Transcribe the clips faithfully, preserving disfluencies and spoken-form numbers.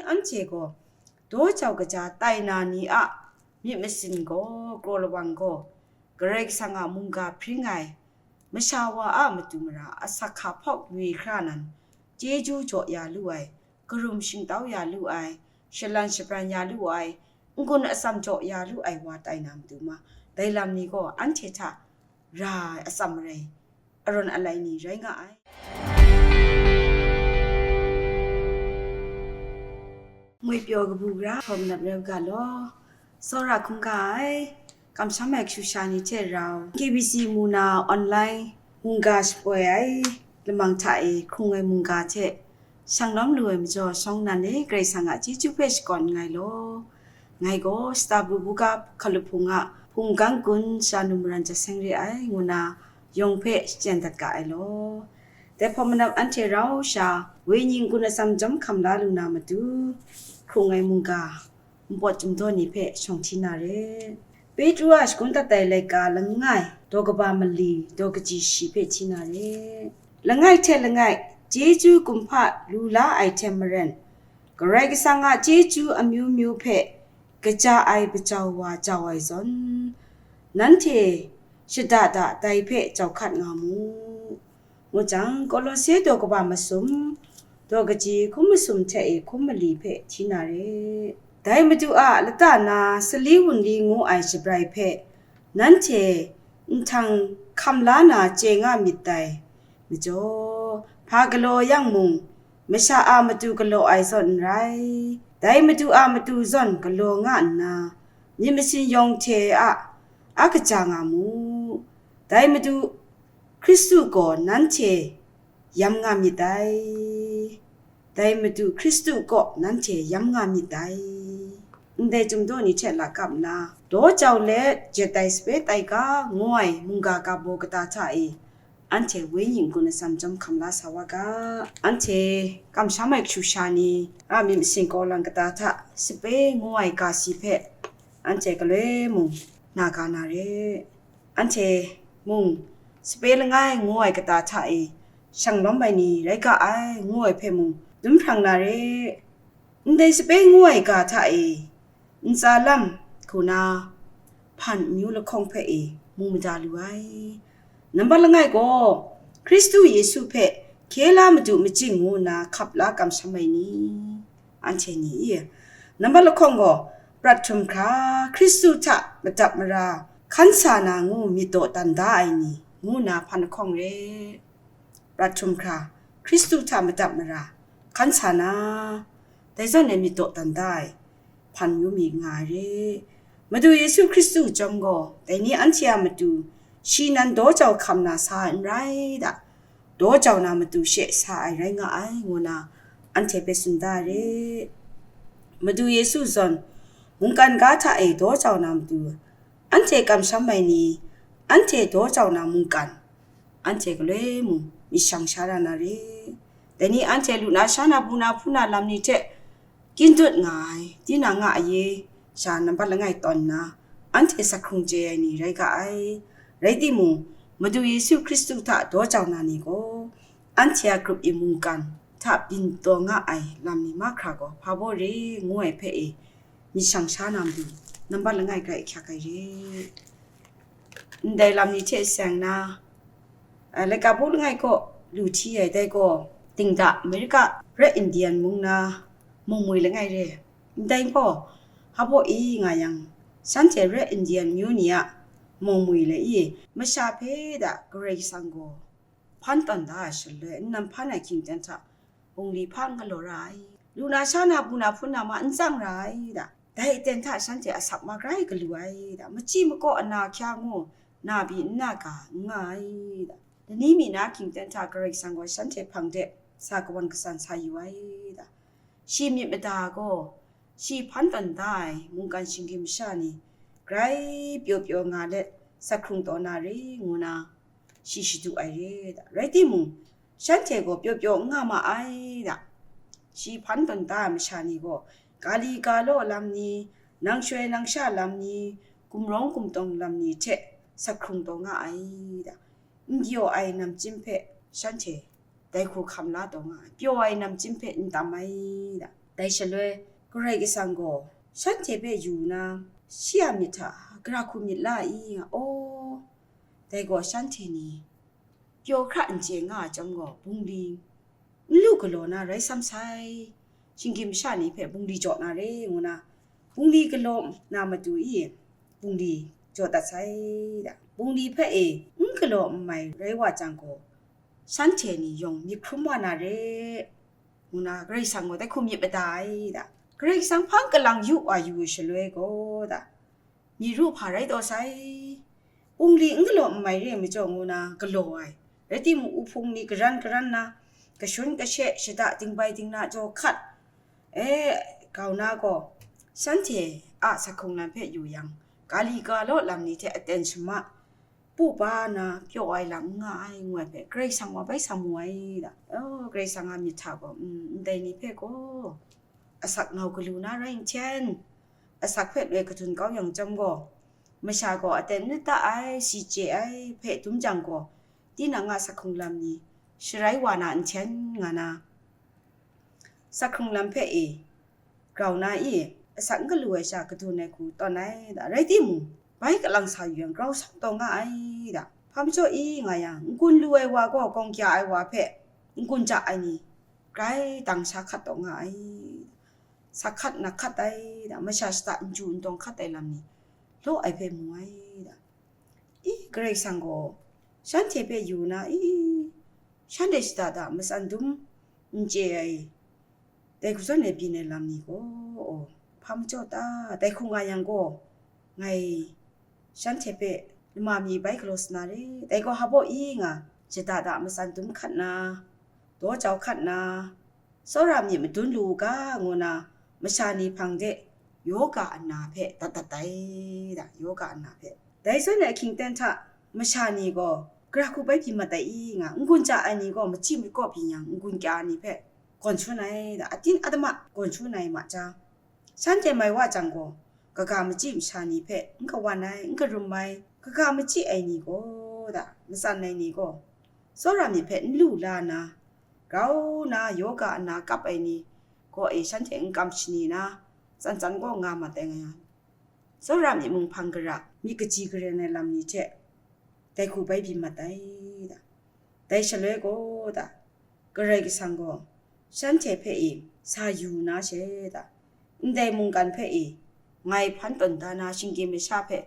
anhte gaw daw jau kaja tai na ni a myit masin gaw kraw lawang gaw, Karai Kasang a mungga hpring ai masha wa a matu mara asak hka hpawk ngwi hkra nan, chyeju jaw ya lu ai, karum shingtau ya lu ai, shalan shabran ya lu ai, n-gun atsam jaw ya lu ai wa tai na matu ma, dai lam ni gaw anhte hta ra ai atsam marai, arawn alai ni rai nga ai. Ngwi pyaw kabu gara hkawm nap rai u ga law, tsawra hkungga ai, kamsham ai kashu sha ni hte rau, K B C mu na online mungga shapoi ai lamang hta e hkrung ai mungga hte shang lawm lu ai majaw, shawng nnan e Karai Kasang a chyeju hpe shakawn nngai law. Ngai gaw Shata Bubuga Hkalup Hpung a Hpung Gang Gun Sha Nu Maran Jaseng re ai, ngu na yawng hpe shachyen dat ga ai law. Dai hpawm manap anhte rau sha, wenyi n-gun atsam chyawm hkam la lu na matu, hkrung ai mungga npawt chyum daw ni hpe shawng hti na re. Petru a shagun dat ai laika langai, daw kaba mali, daw kaji shi hpe hti na re. Langai hte langai, chyeju kumhpa lu la ai hte maren, Karai Kasang a chyeju amyu myu hpe kaja ai majau wa jau ai zawn, nanhte shada da dai hpe jau hkat nga mu. Ngu jang, Kolose daw kaba masum, daw kaji hkum masum hte e hkum mali hpe hti na re. Dai Madu a lata na sali wunli ngu ai shabrai hpe nanhte nhtang hkam la na chye nga myit dai. Majaw, hpa galaw yang mung, masha a matu galaw ai zawn n rai. Dai Madu a matu zawn galaw nga nna, myit masin yawng hte a, a kaja nga mu. Dai Madu Hkristu gaw nanhte yam nga myit dai. Dai Madu Hkristu kaw nanhte yam nga myit dai. Ndai chyum daw ni hte lakap nna, daw jau let jet ai sape tai ga ngu ai mungga ga baw kata hta e, anhte wenyi n-gun atsam chyawm hkam la sa wa ga. Anhte kamsham ai kashu sha ni a myit masin kawlang kata hta sape ngu ai ga si hpe anhte galoi mung na ga na re. Anhte mung sape langai ngu ai kata hta e shang lawm ai ni rai ga ai ngu ai hpe mung dum hprang na re. Ndai sape ngu ai ga hta e ntsa lam hku na hpan amyu lahkawng hpe e mu mada lu ai. Nambat langai gaw, Hkristu Yesu hpe hkye la madu majing ngu nna hkap la kamsham ai ni, anhte ni i? Nambat lahkawng gaw, prat htum hkra, Hkristu hta madap mara hkan sa na ngu myit dawdan da ai ni, ngu nna hpan lahkawng re. Prat htum hkra, Hkristu hta madap mara hkan sa na, dai zawn e myit dawdan da ai hpan yu mi nga ai re. Madu Yesu Hkristu chyawm gaw, dai ni anhte a matu, shi nan daw jau hkam na sa ai n rai da, daw jau na matu she sa ai rai nga ai, ngu na anhte hpe tsun da ai re. Madu Yesu zawn mungkan ga hta e daw jau na matu, anhte kamsham ai ni, anhte daw jau na mungkan, anhte galoi mung myit shang sha ra na re. Dai ni anhte lu na sha na, bu na, hpu na lam ni hte kyin dut nga ai, tinang a aye sha nambat langai tawn nna, anhte sak hkrung chye ai ni rai ga ai. Rai timung, Madu Yesu Hkristu hta daw jau na ni gaw, anhte a grup e mungkan hta byin taw nga ai lam ni mahkra gaw hpa baw re ngu ai hpe e, myit shang sha na matu, nambat langai grai ahkyak ai re. Ndai lam ni hte seng na, a, laika buk langai kaw lu hti ai dai gaw, dingda America Red Indian mung na mungmui langai re. Ndai gaw, hpa baw i nga yang, shanhte Red Indian myu ni a mungmui le i, masha hpe da Karai Kasang gaw hpan tawn da ai shaloi, n nam hpan ai hkying ten hta bungli hpa n galaw ra ai. Lu na sha na, bu na, hpun na ma n tsang ra ai da. Dai aten hta shanhte asak magrai galu ai da. Machyi makaw ana hkya ngu, na pyi n na ga n nga ai da. Lani mi na hkying ten hta Karai Kasang gaw shanhte hpang de sa kawan kasan sa yu ai da. Shi myit mada gaw, shi hpan tawn da ai mungkan shinggyim masha ni, grai pyaw pyaw nga let, sak hkrung taw na re, ngu na, shi shadu ai re da. Rai timung, shanhte gaw pyaw pyaw n nga ma ai da. Shi hpan tawn da ai masha ni gaw, ga li ga law lam ni, nang shoi nang sha lam ni, gumrawng gumtawng lam ni hte sak hkrung taw nga ai da. N gyaw ai namchyim hpe shanhte dai hku hkam la taw nga ai, pyaw ai namchyim hpe n tam ai da. Dai shaloi, Karai Kasang gaw shanhte hpe yu nna, shi a myit hta gara hku myit la ai nga, aw, dai gaw shanhte ni pyaw hkra n chye nga ai chyawm gaw, bungli n lu galaw na rai sam sai, shinggyim masha ni hpe bungli jaw na re, ngu na, bungli galaw na matu i, bungli jaw dat sai da. Bungli hpe e n galaw n mai rai wa jang gaw, shanhte ni yawng myit hkrum wa na re, ngu na, Karai Kasang gaw dai hku myit mada ai da. Karai Kasang hpang kalang yu wa yu ai shaloi gaw da, myi ru hpa rai taw sai, bungli n galaw n mai re ai majaw ngu na galaw ai, rai timung, uhpung ni karan karan na, kashun kashe, shada dingbai dingna jaw hkat, e, grau na gaw, shanhte a sakhung lam hpe yu yang, ga li ga law lam ni hte aten shama, pu pa na pyaw ai lam n nga ai, ngu ai hpe Karai Kasang wa bai sa mu ai da. Oh, Karai Kasang a myit hta gaw, mm, ndai ni hpe gaw, asak ngau galu na rai nhten, asak hpe loi kadun kau yang chyawm gaw, masha gaw aten nit ta ai, si chye ai hpe dum jang gaw, tinang a sakhung lam ni sharai wa na nhten nga na, sakhung lam hpe e, grau na i, asak n galu ai sha kadun ai hku tawn ai da. Rai timung, bai kalang sa yu yang grau sa taw nga ai da. Hpa majaw i nga yang, n-gun lu ai wa gaw gawng kya ai wa hpe n-gun ja ai ni grai dang sha hkat taw nga ai. Sa hkat na hkat ai da, masha shata n ju n tawng hkat ai lam ni law ai hpe mu ai da. I, Karai Kasang gaw shanhte hpe yu na, i, shanhte shada da matsan dum n chye ai, dai hku zawn e byin ai lam ni gaw, aw, hpa majaw ta, dai hku nga yang gaw, ngai shanhte hpe lama mi bai galaw sa na re, dai gaw hpa baw i nga, shada da matsan dum hkat na, daw jau hkat na, tsawra myit madun lu u ga, ngu na, masha ni hpang de yoga ana hpe dat dat ai da, yoga ana hpe. Dai zawn ai ahkying ten hta, masha ni gaw gara hku bai byin mat ai i nga, n-gun ja ai ni gaw machyi makaw byin yang, n-gun kya ai ni hpe gawn shangun ai da, atin atama gawn shangun ai ma jang, shanhte mai wa jang gaw, kaga machyi masha ni hpe n kawan ai, n karum ai, kaga machyi ai ni gaw da, matsan ai ni gaw, tsawra myit hpe n lu la na, grau na yoga ana kap ai ni gaw e, shanhte n kam shani na, tsan tsan gaw nga mat ai nga, tsawra myit mung hpang gara, myit kaji karen ai lam ni hte dai hku bai byin mat ai da. Dai shaloi gaw da, Karai Kasang gaw shanhte hpe e sa yu na she da, ndai mungkan hpe e ngai hpan tawn da na shinggyim masha hpe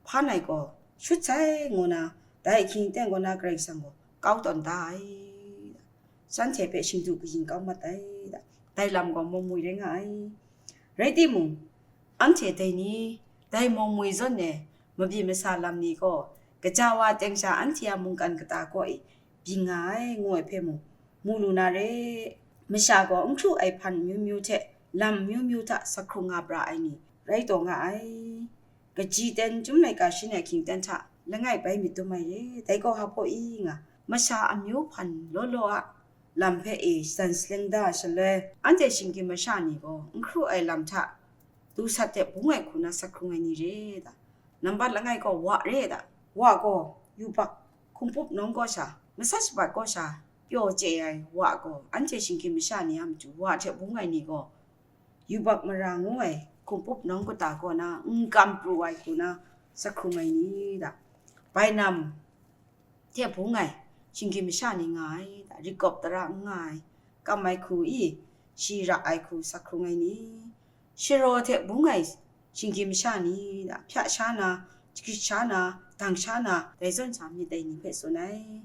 hpan ai gaw shut sai, ngu na, dai ahkying ten gaw na Karai Kasang gaw kau tawn da ai da. Shanhte hpe shingdu kayin kau mat ai da. Dai lam gaw mawmwi rai nga ai. Rai timung, anhte dai ni, dai mawmwi zawn e mabyin masa lam ni gaw, gaja wa teng sha anhte a mungkan kata kaw e byin nga ai, ngu ai hpe mung, mu lu na re. Masha gaw n hkru ai hpan amyu myu hte lam amyu myu hta sa hkrung nga pra ai ni rai taw nga ai. Kaji ten Chyum laika shi ai ahkying ten hta langai bai myit dum ai re, dai gaw hpa baw i nga, masha amyu hpan law law a lam hpe e shadan saleng da shaloi, anhte shinggyim masha ni gaw n hkru ai lam hta, dusat hte bung ai hku na sa hkrung ai ni re da. Nambat langai gaw wa re da. Wa gaw yubak hkungpup nawng kaw sha, masat shabat kaw sha pyaw chye ai wa gaw, anhte shinggyim masha ni a matu wa hte bung ai ni gaw, yubak mara ngu ai hkungpup nawng kata kaw na n kam pru ai hku na sa hkrung ai ni da. Bainam hte bung ai shinggyim masha ni nga ai da, rit kawp tara n nga ai, kam ai hku i, shi ra ai hku sa hkrung ai ni, sharaw hte bung ai shinggyim masha ni da, hpya sha na, jagrit sha na, dang sha na, dai zawn sha myit ai ni hpe tsun ai.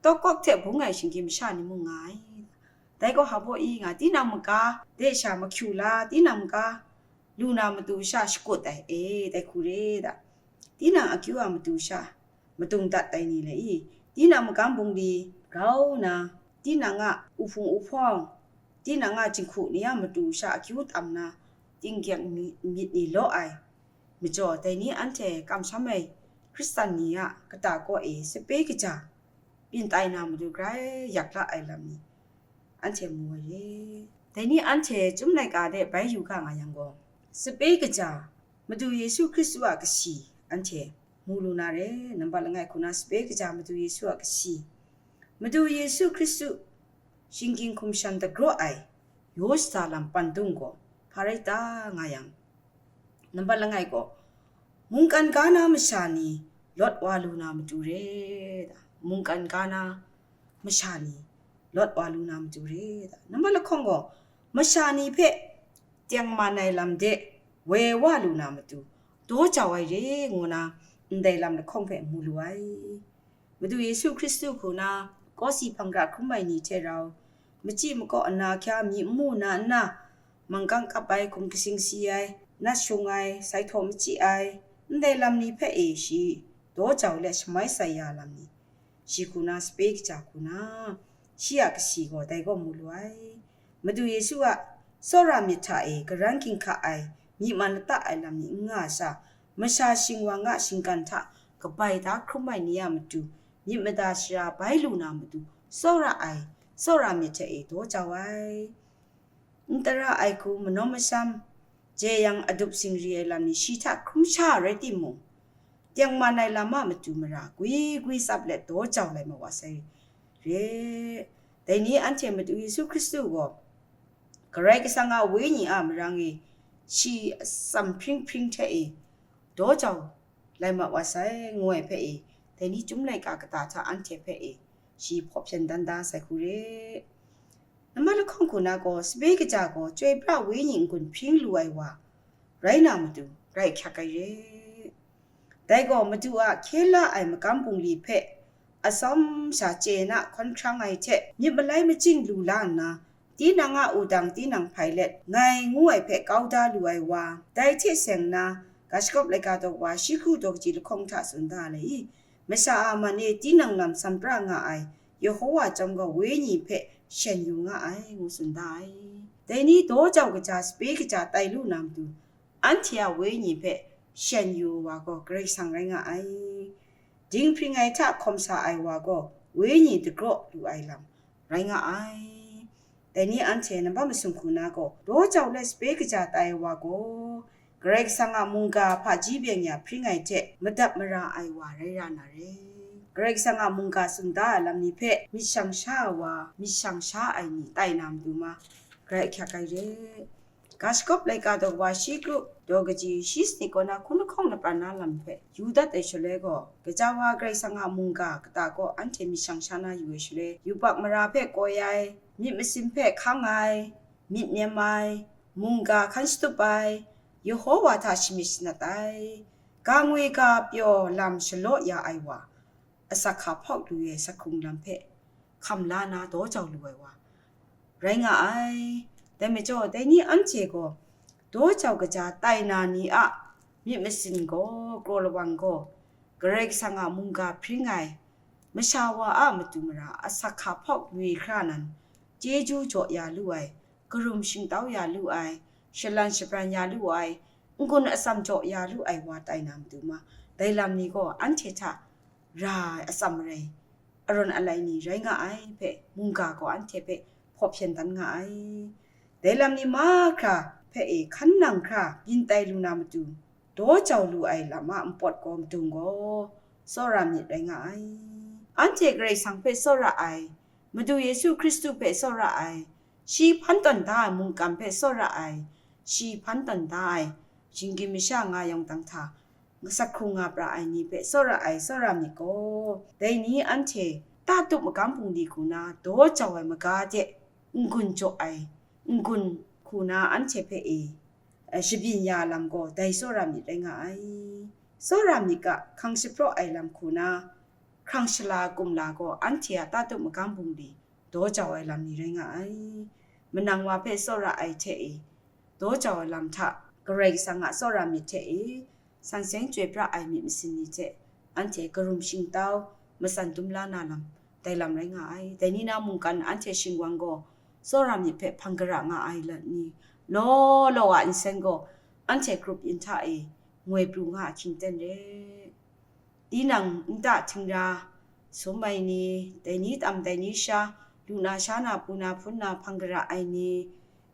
Tawkawk hte bung ai shinggyim masha ni mung nga ai. Dai gaw hpa baw i nga, tinang maga de sha mahkyu la, tinang maga lu na matu sha shakut ai, e, dai hku re da. Tinang akyu a matu sha madung dat ai ni le i, tinang magam bungli grau na, tinang a uhpung uhpawng, tinang a jinghku ni a matu sha akyu tam na, tinggyeng mi-, myit ni law ai. Majaw, dai ni anhte kamsham ai Hkristan ni a kata kaw e sape kaja byin tai na matu grai yak la ai lam ni anhte mu ai re. Dai ni anhte Chyum laika de bai yu ga nga yang gaw, sape kaja Madu Yesu Hkristu a kasi anhte mu lu na re. Nambat langai hku na sape kaja Madu Yesu a kasi. Madu Yesu Hkristu shinggyim hkum shan dagraw ai yaw shada lam pandung gaw hpa rai ta nga yang, nambat langai gaw, mungkan ga na masha ni lawt wa lu na matu re ta? Mungkan ga na masha ni lawt wa lu na matu re ta? Nambat lahkawng gaw, masha ni hpe tengman ai lam de woi wa lu na matu, daw jau ai re ngu na, ndai lam lahkawng hpe mu lu ai. Madu Yesu Hkristu hku na, kawsi hpang gara hkrum ai ni hte rau, machyi makaw ana hkya myi n mu na nna, manggang kap ai, hkum katsing si ai, nat shung ai, sai htaw machyi ai, ndai lam ni hpe e shi daw jau let shamai sai ya lam ni, shi hku na sape kaja hku na, shi a kasi gaw dai gaw mu lu ai. Madu Yesu a tsawra myit hta e karan ginhka ai, myi man lata ai lam ni n nga ai sha, masha shingwang a shinggan hta kabai da hkrum ai ni a matu, myit mada shara bai lu na matu, tsawra ai, tsawra myit hte e daw jau ai. N tara ai hku, manan masham, jeyang adup singri ai lam ni shi hta hkrum sha rai timung, tengman ai lam a matu mara gwi gwi tsap let daw jau lai ma wa sai re. Dai ni anhte Madu Yesu Hkristu gaw Karai Kasang a Wenyi a marang e shi atsam hpring hpring hte e daw jau lai ma wa sai, ngu ai hpe e, dai ni Chyum laika kata hta anhte hpe e shi hpaw hpyen dan da sai hku re. Nambat lahkawng hku na gaw, sape kaja gaw Chyoi pra Wenyi n-gun hpring lu ai wa rai na matu, rai ahkyak ai re. Dai gaw Madu a hkye la ai magam bungli hpe atsawm sha chye na hkawn hkrang ai hte, myit malai majing lu la nna, tinang a wudang tinang hpai let, ngai ngu ai hpe kau da lu ai wa, dai hte seng na, ga shagawp laika daw wa shi kru daw kaji lahkawng hta tsun da ai i, masha a man e tinang lam san pra nga ai Yehowa chyawm gaw Wenyi hpe shen yu nga ai, ngu tsun da ai. Dai ni daw jau kaja sape kaja tai lu na matu, anhte a Wenyi hpe shen yu wa gaw Karai Kasang rai nga ai. Dinghpring ai hta hkawm sa ai wa gaw Wenyi dagraw lu ai lam rai nga ai. Dai ni anhte nambat masum hku na gaw, daw jau let sape kaja tai ai wa gaw, Karai Kasang a mungga hpaji byeng ya hpring ai hte madap mara ai wa rai ra na re. Karai Kasang a mungga tsun da ai lam ni hpe myit shang sha ai wa, myit shang sha ai ni tai na matu ma, grai ahkyak ai re. Ga shagawp laika daw wa shi kru daw kaji shi sanit kaw na hkun lahkawng lapran na lam hpe yu dat ai shaloi gaw, gaja wa Karai Kasang a mungga kata gaw anhte myit shang sha na yu ai shaloi, yubak mara hpe koi ai, myit masin hpe hkang ai, myit nem ai, mungga hkan shatup ai, Yehowa hta shamyit shanat ai, ga ngwi ga pyaw lam shalaw ya ai wa, asak hka hpawk lu ai asak hkrung lam hpe hkam la na daw jau lu ai wa rai nga ai. Dai majaw, dai ni anhte gaw daw jau kaja tai na ni a myit masin gaw, kraw lawang gaw, Karai Kasang a mungga hpring ai, masha wa a matu mara asak hka hpawk lu ai hkra nan, chyeju jaw ya lu ai, karum shingtau ya lu ai, shalan shabran ya lu ai, n-gun atsam jaw ya lu ai wa tai na matu ma, dai lam ni gaw anhte hta ra ai atsam marai, arawn alai ni rai nga ai hpe, mungga gaw anhte hpe hpaw hpyen dan nga ai. Dai lam ni mahkra hpe e hkan nang hkra byin tai lu na matu, daw jau lu ai lam a npawt gaw madung gaw, tsawra myit rai nga ai. Anhte Karai Kasang hpe tsawra ai, Madu Yesu Hkristu hpe tsawra ai, shi hpan tawn da ai mungkan hpe tsawra ai, shi hpan tawn da ai, shinggyim masha nga yawng dang hta, asak hkrung nga pra ai ni hpe tsawra ai, tsawra myit gaw, dai ni anhte tatup magam bungli hku na daw jau ai maga de n-gun jaw ai, n-gun hku na anhte hpe e, eh, shabyin ya lam gaw dai tsawra myit rai nga ai. Tsawra myit ga hkang shapraw ai lam hku na, hkrang shala kumla gaw anhte a tatup magam bungli daw jau ai lam ni rai nga ai. Manang wa hpe tsawra ai hte e, daw jau ai lam hta, Karai Kasang a tsawra myit hte e, san seng chyoi pra ai myit masin ni hte, anhte karum shingtau matsan dum la na lam, dai lam rai nga ai. Dai ni na mungkan anhte shingwang gaw, tsawra myit hpe hpang gara nga ai lat ni, law law a nsen gaw, anhte grup yin hta e ngoi pru nga ahkying ten re. Tinang nta htingra sum ai ni, dai ni tam dai ni sha, lu na sha na, pu na hpun na hpang gara ai ni,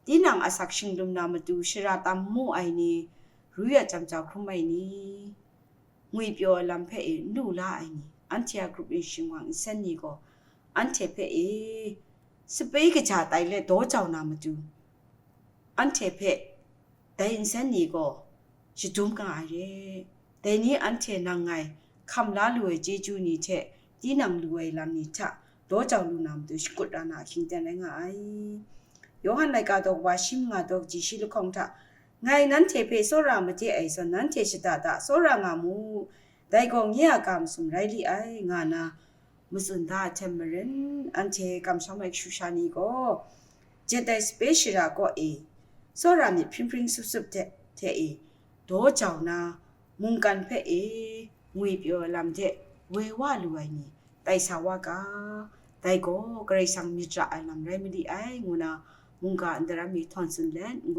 tinang asak shinglum na matu shara tam mu ai ni, ru ya jam jau hkrum ai ni, ngwi pyaw ai lam hpe e n lu la ai ni, anhte a grup yin shingwang nsen ni gaw, anhte hpe e sape kaja tai let daw jau na matu, anhte hpe dai nsen ni gaw shadum nga ai re. Dai ni anhte nang ngai hkam la lu ai chyeju ni hte tinang lu ai lam ni hta daw jau lu na matu shakut ra na ahkying ten rai nga ai. Yawhan laika daw wa shi manga daw kaji shi lahkawng hta, ngai nanhte hpe tsawra made ai zawn, nanhte shada da tsawra nga mu, dai gaw nye a ga masum rai li ai, nga na matsun da ai hte maren, anhte kamsham ai kashu sha ni gaw, jet ai sape shara kaw e, tsawra myit hpring hpring sup sup hte, hte e, daw jau na, mungkan hpe e, ngwi pyaw ai lam de woi wa lu ai ni tai sa wa ga, dai gaw Karai Kasang myit ra ai lam rai mali ai, ngu na mungga ndaram mi htawn tsun let, n-gun